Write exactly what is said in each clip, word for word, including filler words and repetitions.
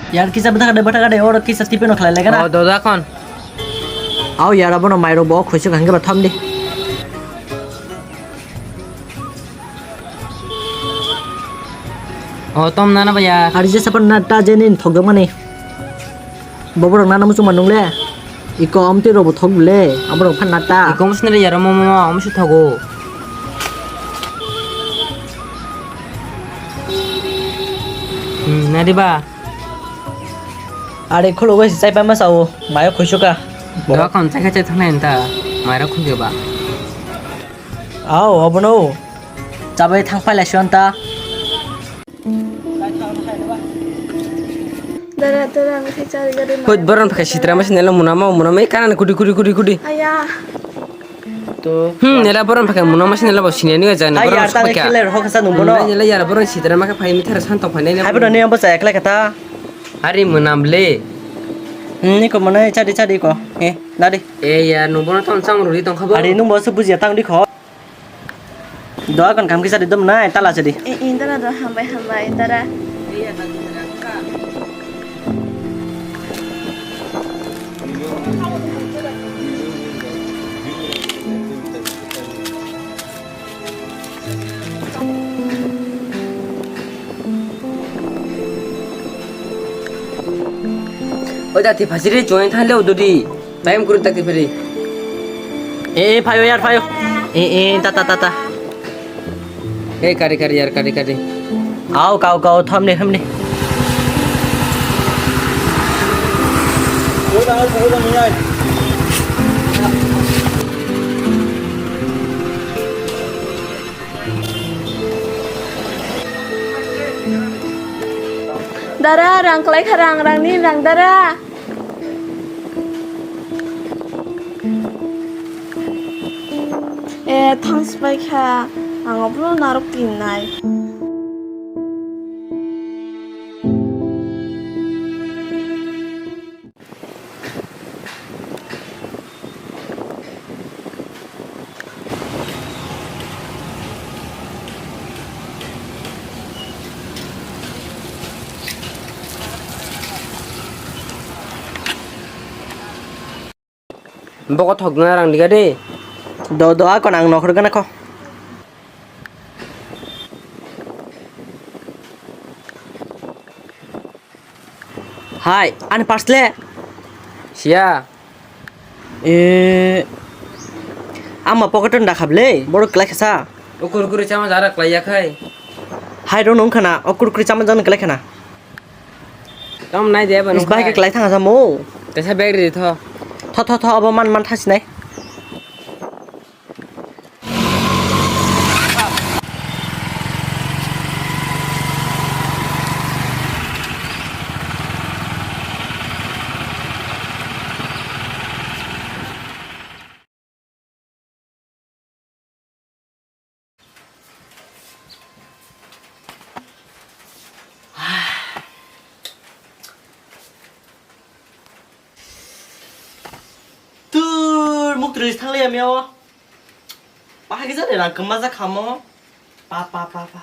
Yar kisa bwtha kade, bwtha kade, oro kisa tipe no khlai lega na. Oh, doda kon. Au yar abono mairok bo khuisuk hangke ba thom di. Oh, tom nana ba yar. Ari je sapan na ta je nin thok mani. Boborok nana muchung manung le. Iko amtwi rok bo thok le. Aborok phan na ta. Iko muchung le yar mo mo mo, muchung thogo. Hmm, nadi ba. Are khulugwi se chai paima sao, mayo khuisuka. Doa kon chai khe chai thangnai nta, mairok khulge ba. Ao, abono. Chabai thang paila sio nta. Dara, dara, ang khe chari gari. Hoi, boron phai sitra masi nelo munama, munama, e kanan kudi, kudi, kudi, kudi. Aya. To. Hmm, nela boron phai munama si nela bo sinani ga jani. Ai, boron yar tang phai kha. Killer ho kasa nung bono. Nela yar boron sitra ma kha phai mi thara san tong phai nai. Hai bono ne ambo sa ekla kata. Hari munam le. Hmm, ni ko mana chadi chadi ko. Eh, nadi. Eh, ya, nung bono ton sang ruri tong kha bo. Hari nung bo se buji tang di kho. Doa kon kam kisa di dom nai tala chadi. Eh, eh, dara do hambai hambai dara. Oi dati phasiri join thanle ududi. Time kurun takti phari. Eh, eh, phayo yar, phayo. Eh, eh, tata, tata. Hei, kari, kari, yar, kari, kari. Au, kau, kau, thamni, thamni. Dara, rang kwlai kha, rang, rang ni, rang, dara. Eh, thang sipai kha, ang obono narwk tin nai. Boko thok duna rang diga de. Do, do, akon ang nokhor gana kho. Hai, ani purse le. Siya. Eh, ama pocket on dakhab le, borok kwlai khasa. O kurkure chama jara kwlai ya khai. Hai ro nung khana, o kurkure chama jana kwlai khana. Tam nai de ba nung. Is bai ke kwlai thang samo. Tesa bag ri tho. Tho, tho, tho, abo man, man thasinai. Tur muk tris thang le ya meo. Pahagi jani rang kwma jak khamo. Pa, pa, pa, pa.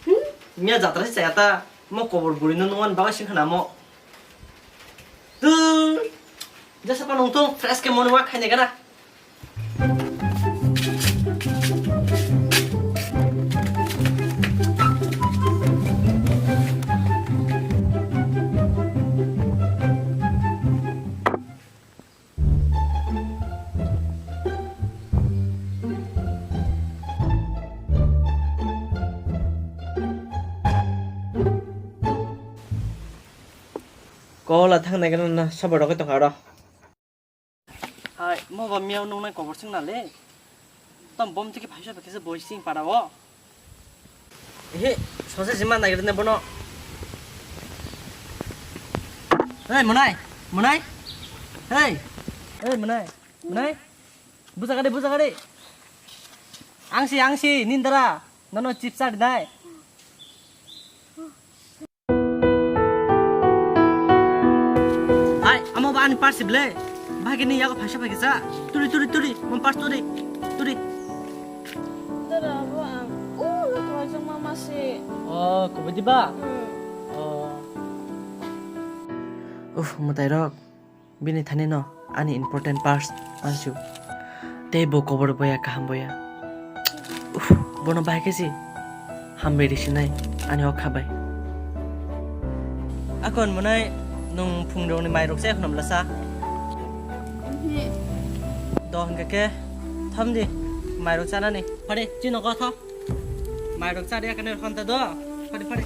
Hmm? Mia jatra se chaya ta. Mo kobor buri no nungwan baga sing khana mo. Tu. Jasa pa nung tong fresh ke morning walk khaine gana. Kola thang nai gana na soba rogoi tong aro. Hai, mo ba miau nung nai kobor sing na le. Tam bom tiki phaisa ba kisa boi sing para o. He, sose jima nagirne bono. Hey, Monai, Monai. Hey, hey, Monai, Monai. Buja gade, buja gade. Angsi, angsi, nindara. Nono chips chari dai. Hai, amo ba ani parsi ble. Bhagi ni yago phaisa phagi sa. Turi, turi, turi. Mon pas turi. Turi. Dara, abo ang. Oh, lo kawai jong mama si. Oh, kubui di ba? Hmm. Oh. Uff, mwtairok, bini thani no ani important parts mansu. Tei bo kobor boya, kaham boya. Uff, bono bahai khe si hambai risinai ani o khabai. Akon mwnai nwng phungrokni mairok cha ekhono bwlasa? Oho. Do hwnkhe khe thomdi mairok chanani. Phade, chini nogo tho. Mairok chadi akane honta do. Phade, phade.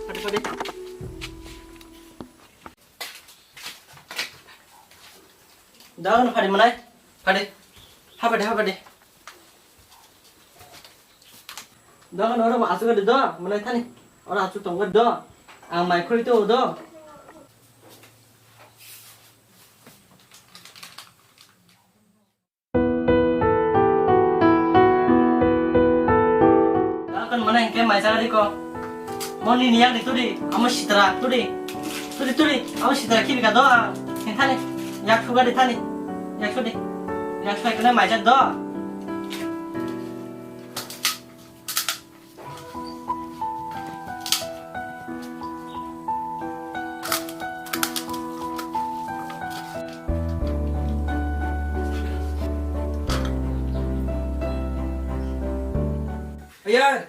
Phade, phade. Dagan phade mwnai. Phade. Haphade, haphade. Dagan oro asuk de do, mwnai thani. Oro asuk tongga do. Ang mai khuri to do. Akon mane hingke mai jaga di ko. Mo nini yak di tudi, amo sitra tudi. Tudi tudi, amo sitra kibi ka do ang. Hing thani, yak suga di thani. Yak sudi. Yak sudi kena mai jak do. Ayar!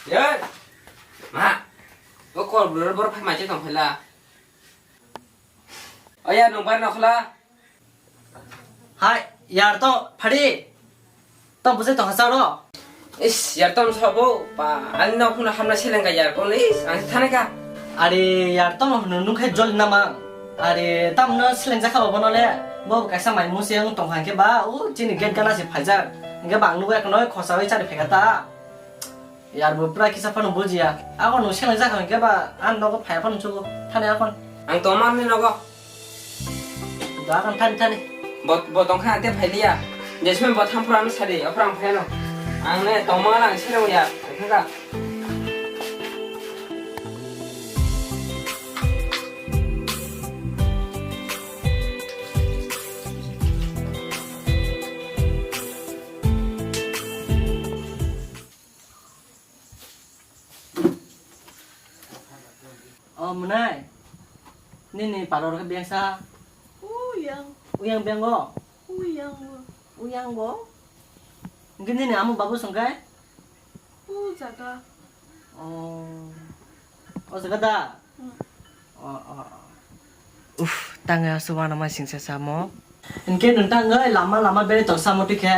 Ayar! Ma! O kol bro bor phai mai se tong phela. Ayar nung bar nokhla. Hai, yar to phadi. Tong bujai tong hasa ro. Is, yar tong sabo. Pa, ani nok huna hamna seleng ka yar kon is, ang thane ka. Are yar tong hunu nung khai jol nama. Are tam no seleng jakha bo no le. Bo kaisa mai musi ang tong hangke ba, u chini gate gana se phaijak. Hingke ba ang nugo ek noi khosa bai chari phega ta. Yar bo pura kisa phano bujiya. Ako no seleng jakha hingke ba, an nogo phaya phano chugo. Thane akon. Ang tong mar ni nogo. Da kan thani thani. Bo, bo tong kha te phai liya. Jesme bo tham phura no sari, aphura ang phai no. Ang ne tong ma ang sero ya. Ang kha. O mwnai, nini paror khe bengsa. Uyang. Uyang bengo? Uyang. Uyang go? Hingke nini amo babu songkai? O jaga. O. O jaga da? Hmm. O, o, o. Uff, tangwi aswk uanama singsa samo. Hinkhe nwng tangwi lama lama beri tong samo twi khe.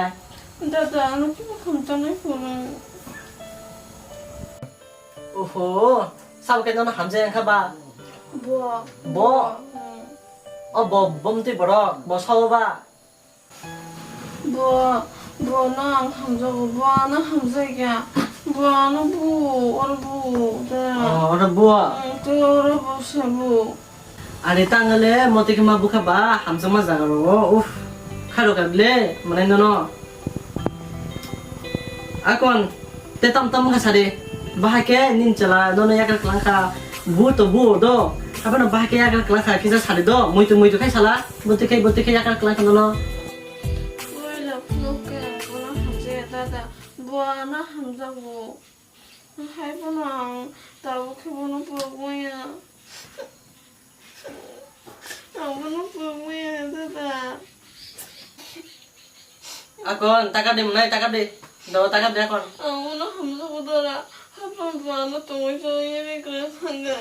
Dada, ano kibo khamchanai phunwi. Oho, sabo khe nono hamjai wngkha ba? Bo. Bo? Hmm. O bo, bo mtwi borok, bo sao ba? Bo, bo no ang hamjago, bo ano hamjakya, bo ano bu, oro bu, de. Oh, oro bu? Mm, tei oro bo se bu. Ari tangale, motike ma bukha ba, hamjakma jaga ro, uff, kharo ka ble, mane nono. Akon, te tam tam kha sadi, bahai ke nin chala, nono yakar klang kha, bu to bu do, abano bahai ke yakar klang kha, kisa sadi do, muitu muitu khai sala. Bwtwi khai, bwtwi khai yakar kwlai kha nono. Puila phunuk khe ang bono hamjaya dada. Bo ano hamjago. Hai bono ang tabuk khe bono puruk maya. Ang bono puruk maya dada. Akon, taka de mwnai, taka de. Do, taka de akon. Ang bono hamjago dada. Hai bono bo ano tongwi chongwi yebwi kwlai thangkha.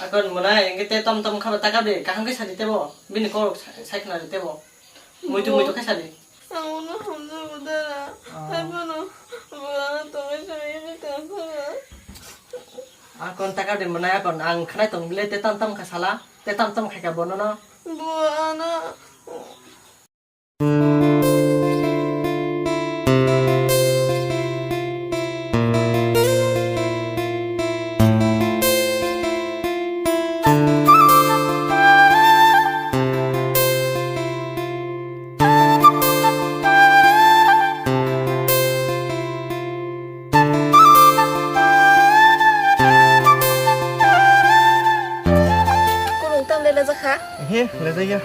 Akon mwnai, hingke te tom tom khaba taka de, kaham khe sadi tebo, bini kok sa-, sai khna de tebo. Muitu, muitu khe sadi. Ang uno hamjago dara. Ah. Hai bono, bo ano tongwi songwi ebe tongthokma. Akon taka de mwnai, akon ang khnai tong bile te tom tom kha sala, te tom tom khai kha bono no. Bo ano. Kurung tam le lajak kha? He, lajak ya.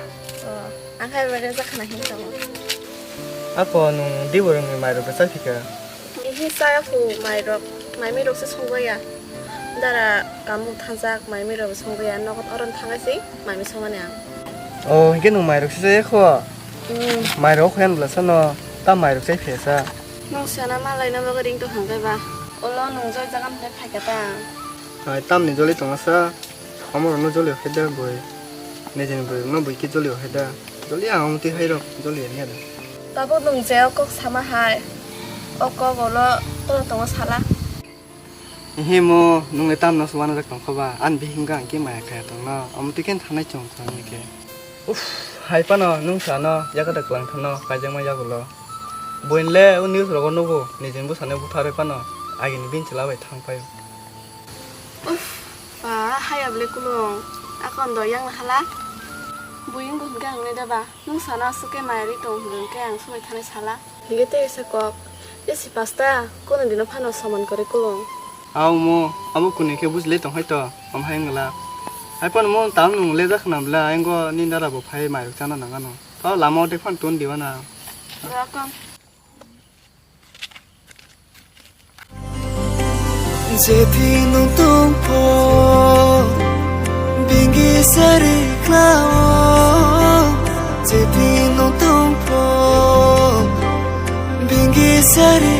Oh, ang khai bare jak khna hin tamo. Apo nung diborongni mairok bwchai phika? Ni Hi chaya khu mairok, maimui rok se songwaya. Dara kamung thangjak, maimui rok songwaya, nogo oron thangai se maimui songmani ang. Oh, hinkhe nwng mairok se chaya kho? Hmm. Mairok kho yan bwla sano, ta mairok chai phesa. Nwng sana malai na bagwi ring to hangkai ba. Olo nwng joi jagan hwnwi phaikha ta. Hai tamni joli tongsa. Omo rokno jolio khe da boi. Nijini boi rokno boi khe jolio khe da. Joli ang omo twi hai rok jolio niya da. Tabuk nwng je o kok sama hai. O kok olo toro tongo sala. Ehe mo nwng le tamno se uanajak tong kho ba? Ani bihik wngkha ang khe maya khaya tongno. Omo twi khe thanai chwng kho ani khe. Uff, hai phano nwng sano yakada kwlang thano kaijakma yagulo. Buini le o news rogo nugo nijini bwsano butharwi phano agini bini chwla bai thang phaio. Uff, ba, haya bwle kulung. Akon do yang hala. Bui wngkha hwnkhe ang nai da ba. Nwng sana aswk khe maya ri tong hwnkhe ang sumai thanai sala. Hingke tei kaisa kok. Tei si pasta, kono dino phano soman kore kulung. Aw mo, abo kuni khe bujle tong hai to, om hai wngla. Hai phano mo tam nung le jakh na bla, engo ni dara bo phai mai chana nang ano. To lama o de phan tun diwa na. Welcome. Jephinu tongpho, bingi sari khlao. Jephinu tongpho, bingi sari